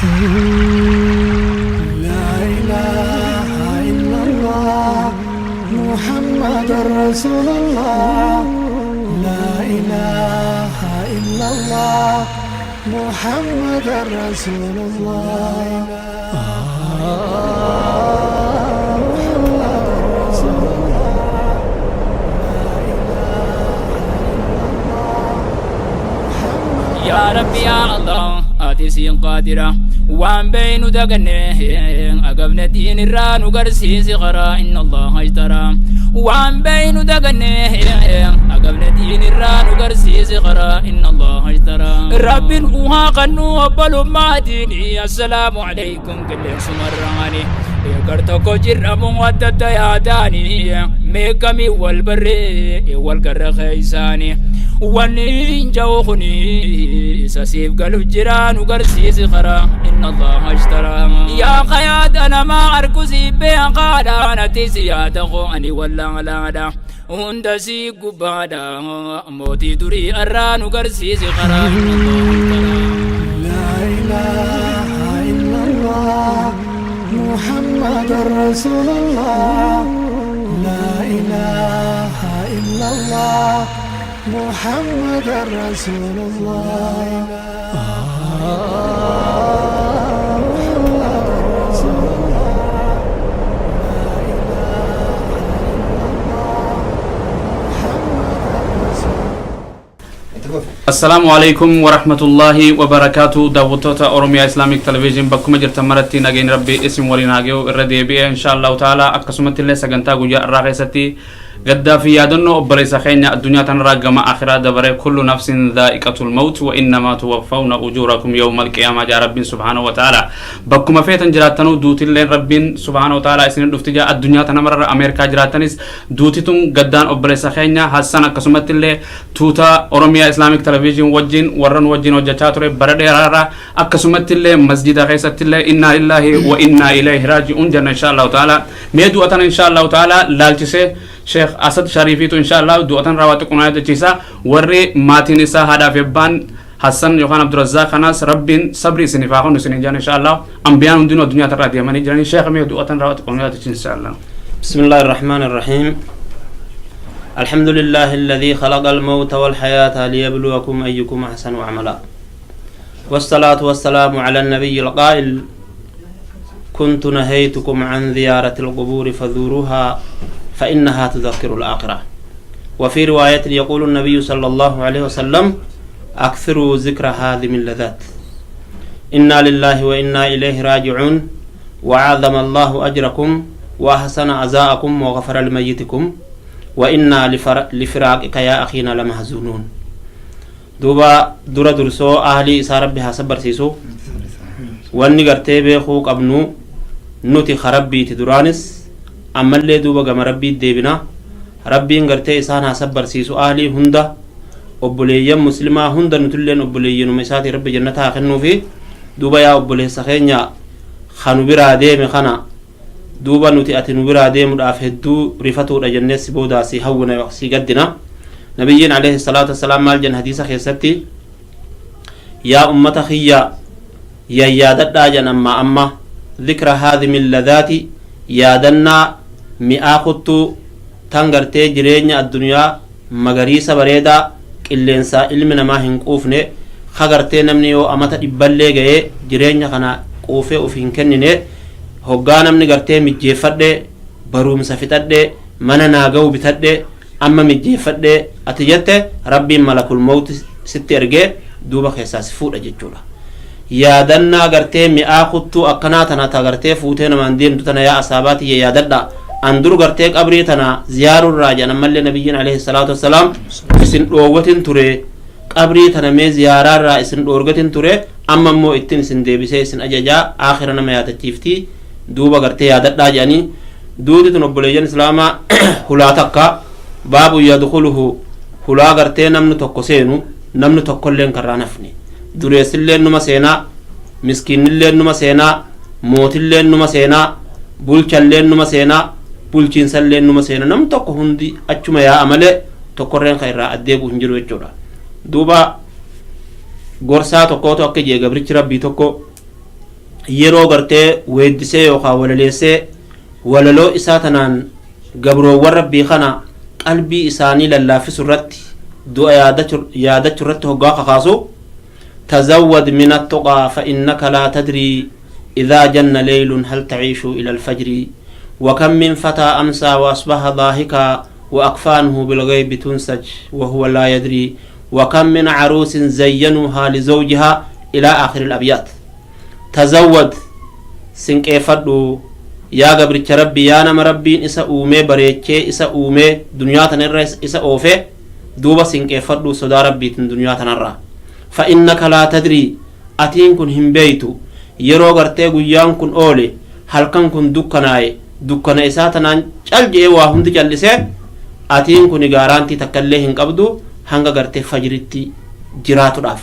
لا إله إلا الله محمد رسول الله. لا إله إلا الله محمد رسول الله. محمد رسول الله. لا إله إلا الله محمد. Yaa Rabbi, yaa Allah, ati siin qaadira waan beeynu daganne agabne diin irraa nu garsiisi karaa. Inna Allaha ishtara waan beeynu daganne agabne diin irraa nu garsiisi karaa. Inna Allaha ishtara Rabbin uhaa kannu obbolummaa diini. Assalaamu alaykum qilleensumarraani gar tokko jirramu adda adda yaadaani meeqamii wal barree wal garra keeysaani wanni hin ja'u kuni isa siif galu jira nu garsiisi karaa. Inna Allaha ishtara yaa qayaada namaa arku siif beekaadha natti si yaada koo ani wallaalaadha hunda sii gubbaadha mootii durii arraa nu garsiisi karaa. Inna Allaha ishtara. لا إله إلا الله محمد رسول الله. لا إله إلا الله محمد رسول الله. محمد رسول الله. لا إله إلا الله محمد رسول. Assalaamu alaikum warahmatullaahi wabarakaatu. Daawwattoota Oromiyaa Islamic Television bakkuma jirtan maratti nageenya Rabbii isin waliin haa ga'u. Irra deebi'ee insha Allahu ta'ala akkasumatti illee sagantaa guyyaa irraa keessatti gaddaa fi yaadannoo obboleessa keenya addunyaa tanarraa gama akhiraa dabare. Kullu nafsin dhaa'iqatul mawt wa innamaa tuwaffawna ujuurakum yawmal qiyaamaa jaa Rabbiin subhaanahu wa ta'ala. Bakkuma feetan jiraattanuu duutilleen Rabbiin subhaanahu wa ta'ala isin dhufti jaa. Addunyaa tana mararra Ameerikaa jiraattanis duuti tun gaddaan obboleessa keenya Hassan akkasumatti illee tuuta Oromiyaa Islamic Television wajjin warran wajjin hojjechaa ture bara dheeraarraa akkasumatti illee masjida keessatti illee innaa lillaahi wa innaa ilayhi raaji'uun jenna insha Allahu ta'ala. Mee du'a tana insha Allahu ta'ala laalchisee Sheekh Asad Shariifiitu insha Allah du'a tan raawwate qunaa jechiisa. Warri maatiin isaa haadhaa fi abbaan Hassan yookaan Abdurrazzaq kanaas Rabbiin sabri isiniif haa kennu isiniin jedhan. Insha Allah ambiyaan hundinuu addunyaa tarraa deemanii jiranii. Sheekh, mee du'a tan raawwate qunaa jechiisa insha Allah. بسم الله الرحمن الرحيم. الحمد لله الذي خلق الموت والحياة ليبلوكم أيكم أحسن عملا، والصلاة والسلام على النبي القائل: كنت نهيتكم عن زيارة القبور فزوروها فإنها تذكر الآخرة. وفي رواية يقول النبي صلى الله عليه وسلم: أكثروا ذكر هاذم اللذات. إنا لله وإنا إليه راجعون، وعظم الله أجركم وأحسن عزاءكم وغفر لميتكم، وإنا لفراقك يا أخينا لمحزونون. دوبا dura dursoo ahlii isaa Rabbi haa sabbarsiisu. Wanni gartee beekuu qabnu nuti karabbiiti duraanis ammallee duuba gama Rabbiit deebina. Rabbiin gartee isaan haa sabbarsiisu, ahlii hunda, obboleeyyan muslimaa hunda, nutilleen obboleeyyanuma isaati. Rabbi jannata haa kennuufi. Duuba yaa obboleessa keenya kanu biraa deeme kana, duuba nuti ati nu biraa deemuudhaaf hedduu rifatuudha jennee si boodaa si hawwina, si gaddina. Nabiyyiin alayhi salaatu wassalaam maal jedhan hadiisa keessatti? Yaa ummata kiyya, yayyaadadhaa jedhan amma amma dhikra haadhimi ladhaati, yaadannaa mi'aa kuttuu tan gartee jireenya addunyaa magariisa bareedaa qilleensaa ilmi namaa hin quufne ka gartee namni yoo amata dhibballee ga'ee jireenya kana quufee uf hin kennine. Hoggaa namni gartee mijjeeffadhe, barumsa fixadhe, mana naa ga'u bitadhe, amma mijjeeffadhe ati jette, Rabbiin malakul mawti sitti ergee duuba keessaa si fuudha jechuudha. Yaadannaa gartee mi'aa kuttuu akkanaa tana ta gartee fuutee namaan deemtu tana, yaa asaabaatiyya, yaadadha. An dur gartee qabrii tana ziyaarurraa jedhan ammallee nabiyyiin alayhi salaatu wassalaam isin dhoowwatin ture. Qabrii tana mee ziyaaraarraa isin dhoorgatin ture, amma immoo ittiin isin deebisee isin ajajaa. Aakhira nama yaadachiiftii, duuba gartee yaadadhaa jedhanii. Duuti tun, obboleeyyan islaamaa, hulaa takka baabu yadkuluhu, hulaa gartee namni tokko seenu namni tokkolleen karraa nafne. Dureessilleen numa seenaa, miskiinnilleen numa seenaa, mootilleen numa seenaa, bulchalleen numa seenaa, bulchiinsalleen numa seenaa. Nam tokko hundi achuma yaa'a malee tokkorreen kan irraa addeebu hin jiru jechuudha. Duuba gorsaa tokkootu akka jee gabrichi Rabbii tokko Yeroo gartee weeddisee yookaan walaleessee walaloo isaa tanaan gabroowwan rabbii kana qalbii isaanii lallaafisu irratti du'a yaadachu irratti hoggaa kakaasu تزود من التقى فإنك لا تدري إذا جن ليل هل تعيش إلى الفجر وكم من فتى أمسى وأصبح ضاحكا وأكفانه بالغيب تنسج وهو لا يدري وكم من عروس زينوها لزوجها إلى آخر الأبيات. تزود سنكيفدو يا قبرتش ربي يا نم ربي إسا أومي بريتشي إسا أومي دنيا تنرى إسا أوفي دوبا سنكيفدو صدا ربي دنيا تنرى فإنك لا تدري أتين كن هم بيتو يرو غرتي غيان كن أولي هل كن كن دكناي دكنا إسا تنان چل واهم دجلسه أتين كن غارانتي تكلهن قبدو hanga gartee fajritti jiraatuudhaaf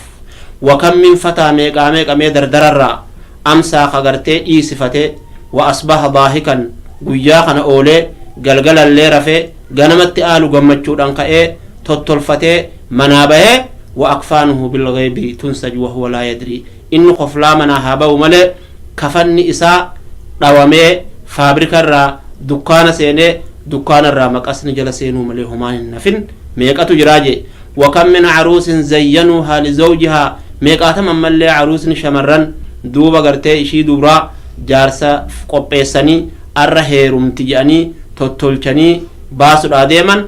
وكم من فتى ميقا ميقا مي دردررا أمسا خغرتي إيسفتي وأصبح ضاحكا قيا خنا أولي قلقل اللي رفي غنمت آلو قمتشود أنك إيه تطلفتي منابه وأكفانه بالغيب تنسج وهو لا يدري إنه قفلا منا هابا وملي كفن إساء دوامي فابريكا را دكان سيني دكان را مقصن جلسينو ملي همان النفن ميقاتو جراجي وكم من عروس زينوها لزوجها ميقاتا من ملي عروس شمرن دوبا غرتي إشي دوبرا جارسا قبيساني الرهيرم تجاني تطولچني باسو ديمن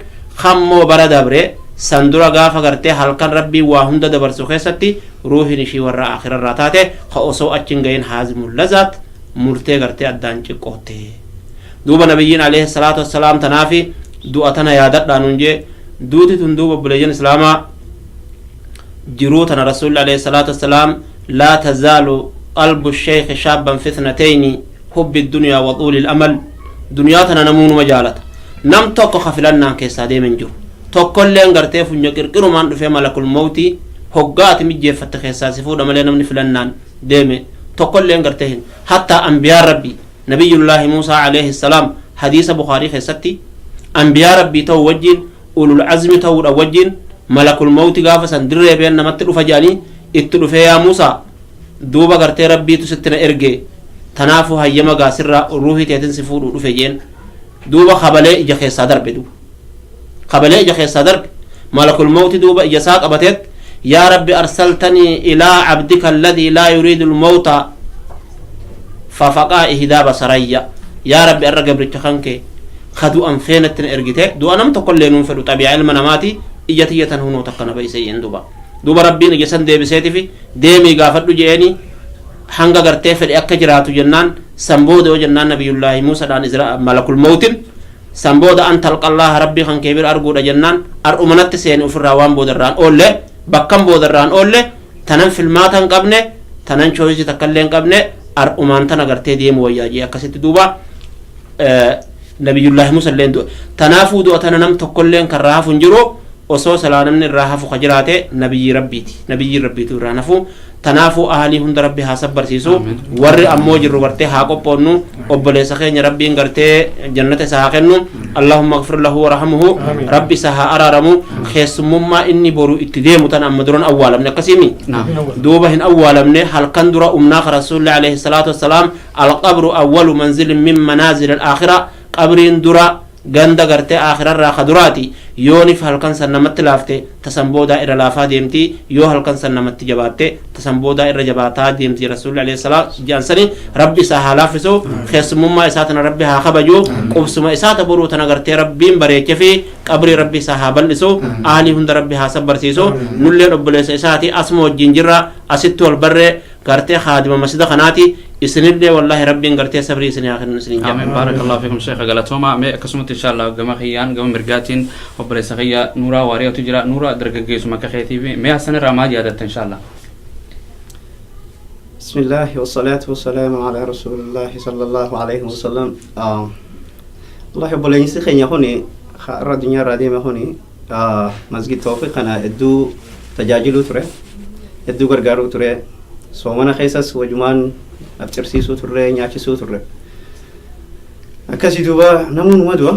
خمو برا دبره سندورا غافا غرتي حلقان ربي واهند دبرسو خيستي روحي نشي ورا آخر الراتاته خأسو أچنگين حازم اللذات مرتي غرتي أدان چقوتي دوبا نبيين عليه الصلاة والسلام تنافي دواتنا يادت دانونجي دوتي تندوب بلجن إسلاما جروتنا رسول الله عليه الصلاة والسلام لا تزال قلب الشيخ شابا في اثنتين حب الدنيا وطول الأمل دنياتنا نمون مجالت نم توقو خفلنا كيسا دي من جو توقو اللي انغرتي فنجا كركرو مان دفع ملك الموت هقات مجي فتخيسا سفود ملي نمني فلنان ديمي توقو اللي انغرتهن حتى أنبياء ربي نبي الله موسى عليه السلام حديث بخاري خيستي أنبياء ربي تو وجين أولو العزم تو وجين ملك الموت غافسا دري بين نمت فجاني اتلو يا موسى دوبا غرتي ربي تستنا ارجي تنافو هيما غاسرا روحي تيتن سفود رفجين دوبا خبله اجا خيسا درب دوبا خبله اجا خيسا درب ملك الموت دوبا اجا ساق ابتت يا رب ارسلتني الى عبدك الذي لا يريد الموت ففقا اهدا بصريا يا رب ارغب رتخنك خدو انفينت ارجته دو انم تقول لنون فدو طبيعي المناماتي اجتيه هنو تقنا بيسين دوبا دوبا ربي نجسن ديبسيتي في ديمي غافدو جيني hanga gartee fedhe akka jiraatu jennaan san booda yoo jennaan nabiyullaahi muusadhaan izra malakul mawtin san booda an talqallaaha rabbii kan kee bira arguudha jennaan ar'umanatti seeni ofirraa waan boodarraan oolle bakkan boodarraan oolle tanan filmaata hin qabne tanan choosii takkallee hin qabne ar'umaan tana gartee deemu wayyaa jee akkasitti duuba nabiyullaahi muusalleen du'e tanaafuu du'a tana nam tokkolleen kan irraa hafu hin jiru osoo salaa namni irraa hafu ka jiraate nabiyyi rabbiiti nabiyyi rabbiitu irraa hafu tanaafuu ahalii hunda rabbi haa sabbarsiisu warri ammoo jirru gartee haa qophoonnu obboleessa keenya rabbiin gartee jannata isa haa kennu allahumma agfir lahu warhamhu rabbi isa haa araaramu keessummummaa inni boru itti deemu tan amma duran awwaalamne akkasiimi duuba hin awwaalamne halkan dura umnaa ka rasuulli alayhi salaatu wassalaam alqabru awwalu manzilin min manaazil alaakhira qabriin dura ganda gartee aakhirarraa ka duraati yoonif halkan san namatti laafte tasan boodaa irra laafaa deemti yoo halkan san namatti jabaatte tasan boodaa irra jabaataa deemti rasuulli alayhi salaam jedhan rabbi isaa haa laaffisu keessummaa isaa tana rabbi haa kabaju qubsuma isaa ta boruu tana gartee rabbiin bareeche fi qabrii rabbi isaa haa bal'isu ahalii hunda rabbi haa sabbarsiisu nulleen obboleessa isaati asuma wajjin jirra asitti wal barree gartee haadima masjida kanaati isinillee wallahi rabbiin gartee sabrii isin haa kennu isinin jedha. Amiin baarakallahu fiikum sheekha galatooma mee akkasumatti insha Allah gama kiyyaan gama mirgaatiin obboleessa kiyya Nuuraa Waariyatu jira Nuuraa dargaggeessuma akka keetiif mee hasan irraa maal yaadatta insha Allah. بسم الله والصلاة والسلام على رسول الله صلى الله عليه وسلم. الله obboleessi keenya kuni irra addunyaa irraa deeme kuni masjid tawfiiq kana hedduu tajaajiluu ture hedduu gargaaruu ture soomana keessas wajumaan abcirsiisuu turre nyaachisuu turre akkasii duuba namoonni du'a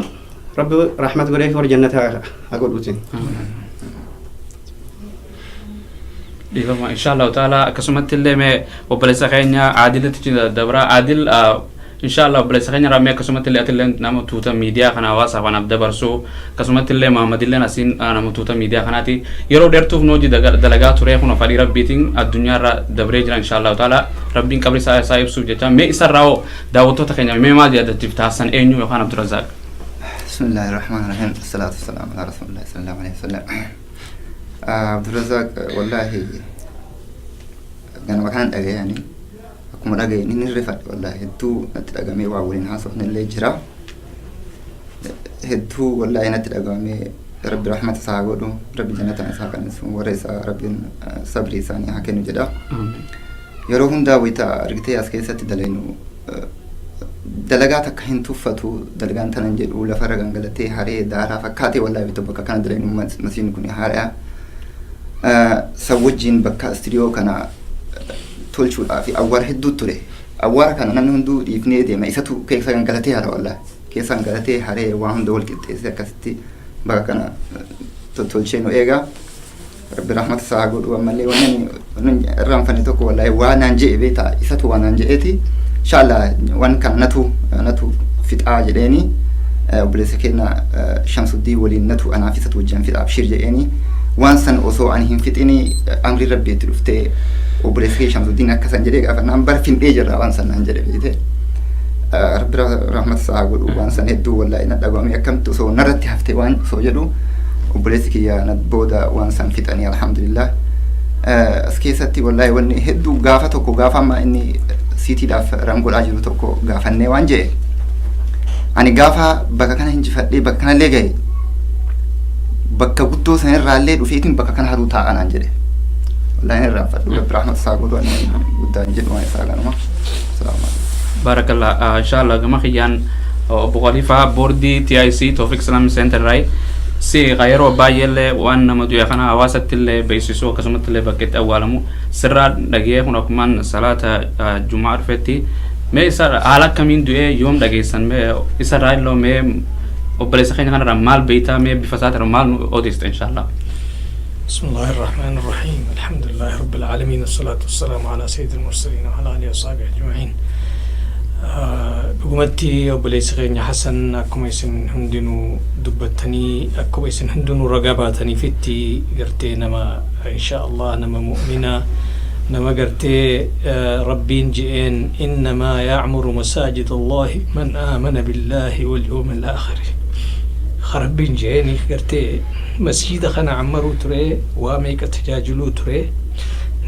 rabbi rahmat godhee fi warra jannata haa godhuutiin. Dhiifama, insha Allahu ta'ala. Akkasumatti illee mee obboleessa keenya Aadilitti dabra. Aadil, insha Allah, obboleessa keenya raamee, akkasumatti illee atillee nama tuuta miidiyaa kana hawaasaaf kanaaf dabarsu, akkasumatti illee Mahamadillee asiin nama tuuta miidiyaa kanaati. Yeroo dheertuuf nu hojii dalagaa ture. Kun fadhii rabbiitiin addunyaarra dabree jira. Insha Allahu ta'ala, rabbiin qabri isaa ibsuuf jecha, mee isarraa hoo daawwattoota keenya mee maal yaadachiif taasisan, eenyu yookaan Abdurazaaq? بسم الله الرحمن الرحيم، الصلاة والسلام على رسول الله صلى الله عليه وسلم. عبد الرزاق والله ganama kanan dhagayani, akkuma dhagaye ni rifadhe. Wallahi hedduu natti dhagamee, waa waliin haasofne illee jira. Hedduu wallahi natti dhagamee. Rabbi rahmata isaa haa godhu, rabbi jannata isaa qananiisu, warra isaa rabbiin sabrii isaanii haa kennu jedha. Yeroo hundaa wayita argitee as keessatti dalaynu, dalagaa takka hin tuffatu. Dalagaan tanan jedhu lafarra gangalatee haree daaraa fakkaatee. Wallahi bitu bakka kana dalaynu masiin kun haaraa san wajjin bakka istiidiyoo kana tolchuudhaaf awwaara hedduu ture. Awwaara kana namni hunduu dhiifnee deema, isatu keessa gangalatee hara. Wallahi keessa gangalatee haree waa hunda wal qixxeessee akkasitti bakka kana tottolchee nu eega. Rabbi rahmata isaa haa godhu. Ammallee wannan irraanfanne tokko, wallahi waa naan je'e beektaa, isatu waa naan je'eeti, inshallah waan kana natu fixaa jedheeni. Obboleessa keenya Shamsuddin waliin natu anaaf isatu wajjin fixaa, abshir jedheeni. Waan san osoo ani hin fixini amri rabbi itti dhuftee, obboleessa kee Shamsuddin akkasan jedhee gaafannaan, bara findhee jirra waan san naan jedhe beekte. Rabbi rahmata isaa haa godhu. Waan san hedduu wallahi na dhagahame, akkamitti osoo narratti haftee waan osoo jedhu, obboleessi kiyya na booda waan san fixanii, alhamdulillah. As keessatti wallahi wanni hedduu, gaafa tokko, gaafa amma inni siitiidhaaf rangodhaa jiru tokko gaafannee, waan jedhe, ani gaafa bakka kana hinjifadhee bakka kanallee gahe, bakka guddoo sanirraallee dhufeetiin bakka kana haruu taa'a naan jedhe. Wallahi hin irraanfadhu. Rabbi rahmata isaa godhu. Ani guddaan jedhu waan isaa kanuma. Salaamu alaikum. Barakallah. Inshallah, gama kiyyaan obbo Khalifa, boordii TIC, Tawfiq Islamic Center rai si yeroo baay'eellee waan nama du'e kana hawaasatti illee beeksisuu, akkasumatti illee bakka itti awwaalamu sirraa dhagee, kun akkumaan salaata jumaa dhufetti, mee isa haala akkamiin du'ee, yoom dhageessan, mee isarraa illee, mee obboleessa keenya kanarraa maal beektaa, mee bifa isaatirraa maal nu odeessita, inshallah? بسم الله الرحمن الرحيم، الحمد لله رب العالمين، والصلاة والسلام على سيد المرسلين وعلى آله وصحبه أجمعين. Dhugumatti obboleessi keenya Hasan, akkuma isin hundinuu dubbattanii, akkuma isin hundinuu ragaa baataniifitti, gartee nama, insha Allah, nama mu'mina, nama gartee rabbiin je'een إنما يعمر مساجد الله من آمن بالله واليوم الآخر rabbiin je'een, gartee masjida kana ammaruu ture, waa meeqa tajaajiluu ture,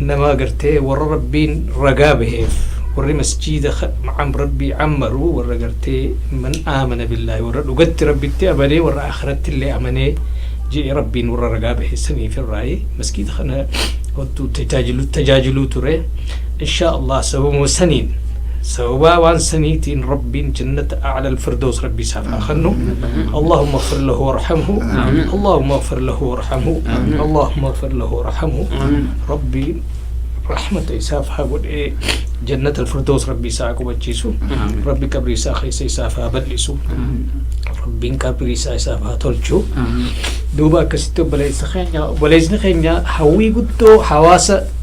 nama gartee warra rabbiin ragaa baheef, warri masjida rabbii ammaruu warra gartee من آمن بالله, warra dhugatti rabbitti amanee, warra akhiratti illee amanee je'e rabbiin warra ragaa bahe saniif irraayi masjida kana hodduu tajaajiluu ture. Insha Allah, sababuma saniin, sababaa waan saniitiin, rabbiin jannata أعلى الفردوس rabbi isaaf haa kennu. اللهم اغفر له وارحمه، اللهم اغفر له وارحمه، اللهم اغفر له وارحمه. Rabbi rahmata isaaf haa godhee jannata الفردوس rabbi isaa haa qubachiisu. Rabbi qabrii isaa keessa isaaf haa bal'isu, rabbiin qabrii isaa isaaf haa tolchu. Duuba akkasitti obboleessni keenya hawwii guddoo hawaasa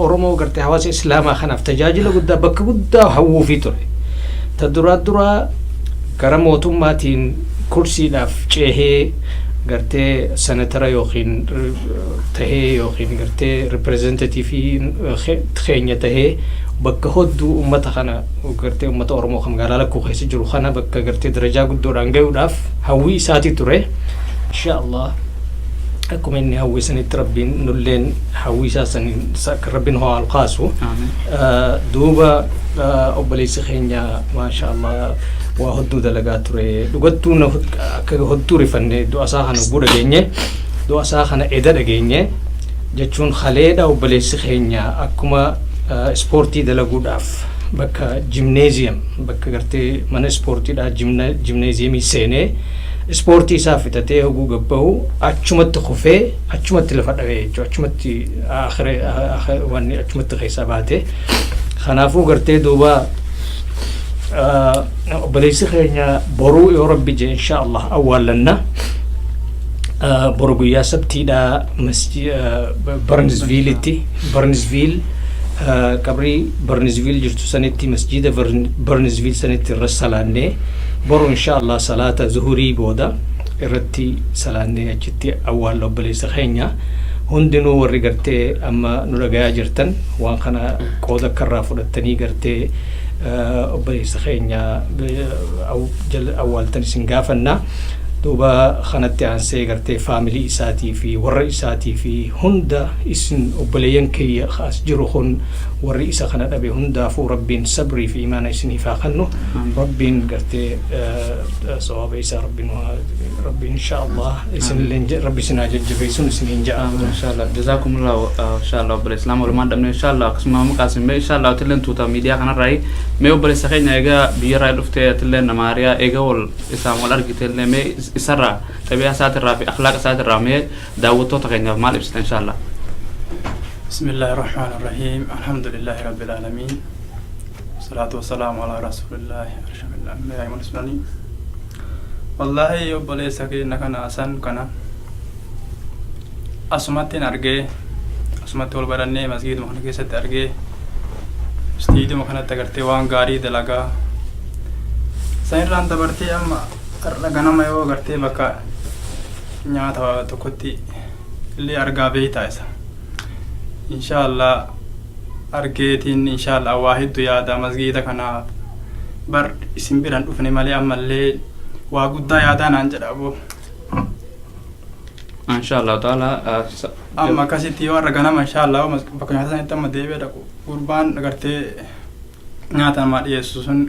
Oromoo, gartee hawaasa Islaamaa kanaaf tajaajila guddaa bakka guddaa hawwuufii ture. Ta duraa duraa gara mootummaatiin kursiidhaaf ceehee, gartee senatara yookiin tahee yookiin gartee representative keenya tahee, bakka hodduu ummata kana, gartee ummata Oromoo kan magaalaa Lakkuu keessa jiru kana, bakka gartee darajaa guddoodhaan gayuudhaaf hawwii isaatii ture. Insha Allah, akkuma inni hawwii sanitti rabbiin nulleen hawwii isaa saniin akka rabbiin ho'aa ol kaasu. Duuba obboleessi keenya, maasha Allah, waa hodduu dalagaa ture. Dhugattuu akka hodduu rifanne du'a isaa kana hogguu dhageenye, du'a isaa kana eda dhageenye jechuun kaleedha. Obboleessi keenya akkuma ispoortii dalaguudhaaf bakka gymnasium, bakka gartee mana ispoortiidhaa gymnasiumii seenee, ispoortii isaa fixatee hoguu gabbahu, achumatti kufee, achumatti lafa dhawee jechuudha. Achumatti wanni achumatti keessaa baate. Kanaafuu gartee duuba obboleessi keenya boruu yoo rabbi je, insha Allah, awwaallanna. Boru guyyaa sabtiidha Burnsvilletti, Burnsville, qabrii Burnsville jirtu sanitti, masjida Burnsville sanitti irra salaannee, boru insha Allah salaata zuhurii booda irratti salaannee achitti awwaalla obboleessa keenya. Hundinuu warri gartee amma nu dhagayaa jirtan waan kana qooda akka irraa fudhattanii gartee obboleessa keenya awwaaltan isin gaafanna. Duuba kanatti aansee gartee faamilii isaatii fi warra isaatii fi hunda isin obboleeyyan kiyya as jiru kun, warri isa kana dhabe hundaafuu Rabbiin sabrii fi imaana isiniif haa kennu. Rabbiin gartee sawaaba isaa Rabbiin insha Allah isinillee Rabbi isin haa jajjabeessuun isiniin ja'a. Inshallah, jazakumullah. Inshallah, obboleessa Islaama walumaan dhabne inshallah. Akkasuma maqaasin mee inshallah atilleen tuuta miidiyaa kanarraa mee obboleessa keenya egaa biyyarraa dhuftee atilleen nama hariyaa egaa wal isaan wal argite illee mee isarraa xabiyaa isaatirraa fi akhlaaq isaatirraa mee daawwattoota keenyaaf maal ibsita inshallah? بسم الله الرحمن الرحيم، الحمد لله رب العالمين، والصلاة والسلام على رسول الله أشرف الأنبياء والمرسلين. والله obboleessa keenya kana san kana asumatti argee, asumatti wal barannee, masgiiduma kana keessatti argee, masgiiduma kanatti agartee waan gaarii dalagaa san irraan dabartee amma har'a ganama yoo agartee bakka nyaata tokkotti illee argaa beeytaa isa inshallah argeetiin inshallah waa hedduu yaada. Masgiida kanaaf bar isin biran dhufne malee ammallee waa guddaa yaadaa naan jedha aboo. Inshallah taala. Amma akkasitti yoo har'a ganama inshallah bakka nyaata sanitti amma deebi'ee dhaqu, gurbaan agartee nyaata namaa dhiyeessu sun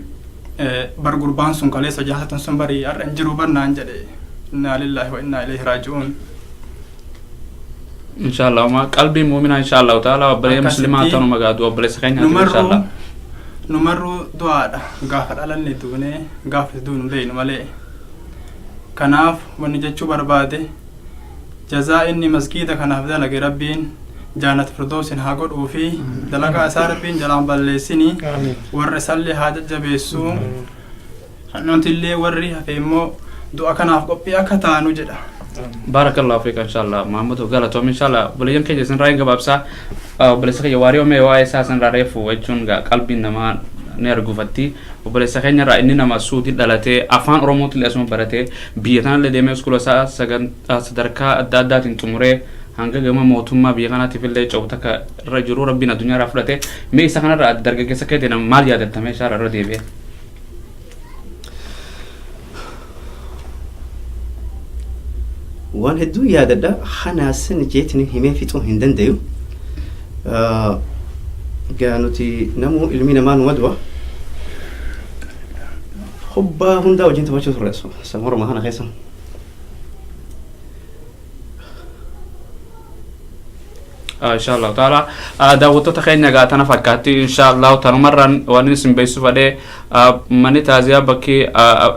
bar gurbaan sun kaleessa jaasatan sun barii har'a hin jiru bar naan jedhe. Innaa lillaahi wa innaa ilayhi raaji'uun. Inshallah, ma qalbii mu'minaa inshallah taala obboleessa muslimaa tanuma gaadu obboleessa keenya inshallah. Numarruu du'aadha. Gaafa dhalanne duunee gaafa duunu beeynu malee. Kanaaf wanni jechuu barbaade, jazaa inni masgiida kanaaf dalage Rabbiin jaanat firdoosin haa godhuu fi dalagaa isaa Rabbiin jalaan balleessinii warra isallee haa jajjabeessuu. Nuti illee warri hafe immoo du'a kanaaf qophii akka taanu jedha. Barakallahu fiika. Inshallah, Muhammadu galatoom. Inshallah, obboleeyyan keenya isin raayin gabaabsaa obboleessa keenya waarii mee waa'ee isaa isin reefu jechuun qalbiin namaa ni arguufatti. Obboleessa keenya irraa inni nama Suudii dhalatee, afaan Oromootti illee asuma baratee, biyya tanallee deemee iskuula isaa sadarkaa adda addaatiin xumuree hanga gama mootummaa biyya kanaatiif illee ce'u takka irra jiru Rabbiin addunyaa irraa fudhate. Mee isa kanarraa dargaggeessa keetiin maal yaadatta meeshaa irra deebi'ee? Waan hedduu yaadadha. Kanaasin jeetiin himee fixuu hin dandayu. Gaa nuti namuu ilmi namaa numa du'a. Kubbaa hundaa wajjin taphachuu turre morma kana keessa. Inshallah taala, daawwattoota keenya egaa tana fakkaatti. Inshallah, tanumarraan waan isin beeksisu fadhee, manni taaziyaa bakki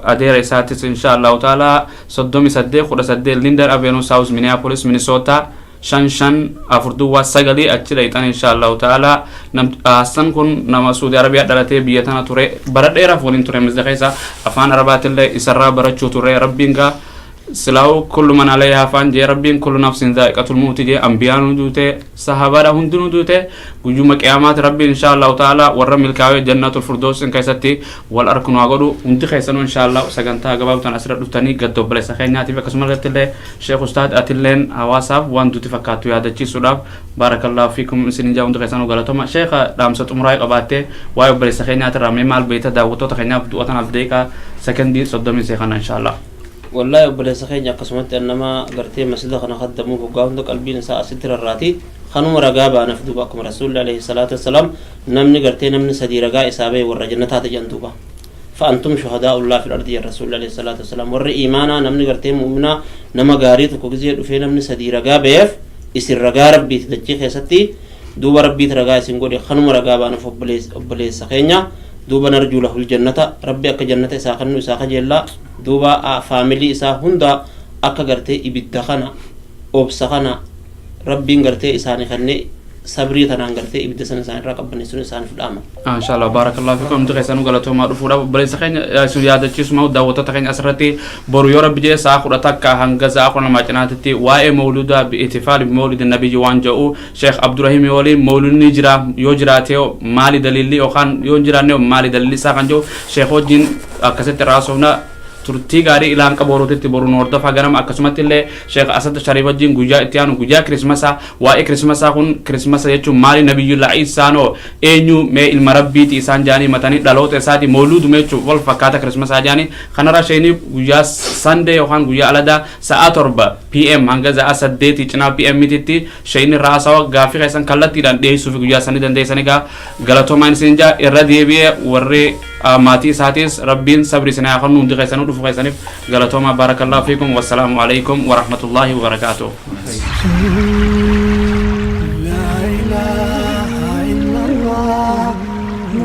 adeera isaatis inshallah taala 3818 Linden Avenue South, Minneapolis, Minnesota 55409 achi dhayxan inshallah taala. Hassan kun nama Saudi Arabiyaa dhalatee biyya tana ture, bara dheeraaf waliin ture misda keessa, afaan Arabaatillee isarraa barachuu ture. Rabbiin gaa silaawu kullu man alayhaa faan jee, Rabbiin kullu nafsin zaa'iqatul mauti jee, ambiyaan duute, sahabaadha hundinuu duute. Guyyuma qiyaamaati Rabbiin insha Allahu taala warra milkaa'ee jannatul firdoosin keessatti wal arku nu haa godhu. Hundi keessanuu insha Allah sagantaa gabaabtaan asirra dhuftanii gadda obboleessa keenyaatiif, akkasuma illee Sheekh Ustaad atilleen hawaasaaf waan duuti fakkaattu yaadachiisuudhaaf baarakallahu fiikum isin jaa. Hundi keessanuu galatoma. Sheekha, dhaamsa xumuraa qabaattee waa'ee obboleessa keenyaatirraa mee maal beekta? Daawwattoota keenyaaf du'a tanaaf daqiiqaa sekondii 30 seekana insha Allah. Wallahi, obboleessa keenya akkasumatti nama gartee masjida kana khaddamuuf hoggaa hunda qalbiin isaa asitti rarraati. Kanuma ragaa baanaaf duuba akkuma Rasuulli alayhi salaatu wassalaam namni gartee namni sadii ragaa isaa bahe warra jannataati jedhan. Duuba فأنتم شهداء الله في الأرض يا رسول الله عليه الصلاة والسلام. ور إيمانا نمني غرتي مؤمنا نما غاري تكو غزي دفه نمني سدي رغا بيف إسر رغا ربي تدجي خيستي. دوبا ربي ترغا إسن قولي خنم رغا بانا فبليس أبليس سخينيا. دوبا نرجو له الجنة، ربي أكا جنة إسا خنو إسا خجيلا. دوبا فاميلي إسا هندا أكا غرتي إبدا خنا أوبسا خنا ربي غرتي إساني خني. Sabrii tanaan gartee ibidda sana isaan irraa qabbaneessuun isaaniif dhaama. Inshallah, barakallahu fikum. Hundi keessanuu galatoomaa. Dhufuudhaaf obboleessa keenya isin yaadachiisuma, daawwattoota keenya asirratti boru yoo rabbi jedhe sa'a 11 hanga sa'a 12 cinaatitti waa'ee mawludaa bi'itifaal mawlidi nabiyyi waan jedhu Sheekh Abdurahim waliin, mawludni jira, yoo jiraate maali dalilli, yookaan yoo hin jiraanne maali dalilli isaa kan jedhu Sheekh wajjin akkasitti raasofna. Turtii gaarii ilaan qabu horootitti boru nu hordofaa ganama. Akkasumatti illee Sheekh Asad Shariif wajjin guyyaa itti aanu, guyyaa kirismasaa, waa'ee kirismasaa kun, kirismasa jechuun maali, Nabiyyullaa Iisaanoo eenyu, mee ilma rabbiiti isaan jaanii matanii dhaloota isaati, mawluuduma jechuun wal fakkaata kirismasaa jaanii, kanarraa sheekni guyyaa Sunday yookaan guyyaa aladaa sa'a 7 PM hanga sa'a 8 cinaa PM titti sheekni raasawa gaaffii keessan kallattiidhaan dhiyeessuuf guyyaa sanii dandeessan. Egaa galatoomaan isin jaa. Irra deebi'ee warri maatii isaatis rabbiin sabri isin haa kennu. Hundi keessanuu dhufu keessaniif galatoomaa. Barakallahu fiikum. Wassalaamu alaikum warahmatullaahi wabarakaatuh. لا إله إلا الله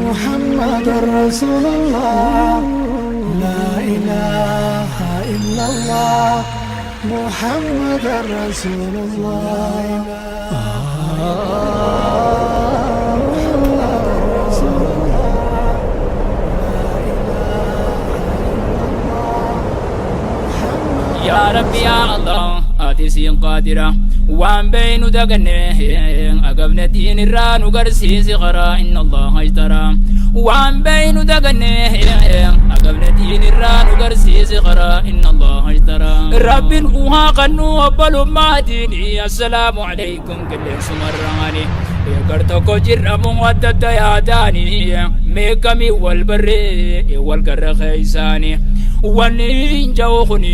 محمد رسول الله. لا إله إلا الله محمد رسول الله. محمد رسول الله. لا إله إلا الله محمد يا ربي يا الله ati siin qaadira waan beeynu daganne agabne diin irraa nu garsiisi karaa. Inna Allaha ishtara waan beeynu daganne agabne diin irraa nu garsiisi karaa. Inna Allaha ishtara rabbin uhaa kannu obbolummaa diini. Assalaamu alaykum qilleensumarraani gar tokko jirramu adda adda yaadaani meeqamii wal barree wal garra keeysaani wanni hin ja'u kuni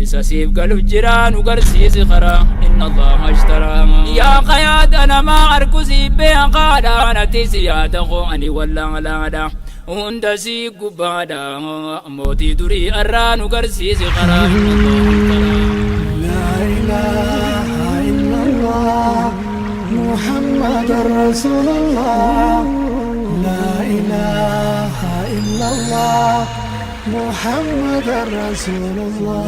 isa siif galu jira nu garsiisi karaa. Inna Allaha ishtara yaa qayaada namaa arku siif beekaadha natti si yaada koo ani wallaalaadha hunda sii gubbaadha mootii durii arraa nu garsiisi karaa. Inna Allaha ishtara. لا إله إلا الله محمد رسول الله. لا إله إلا الله محمد رسول الله.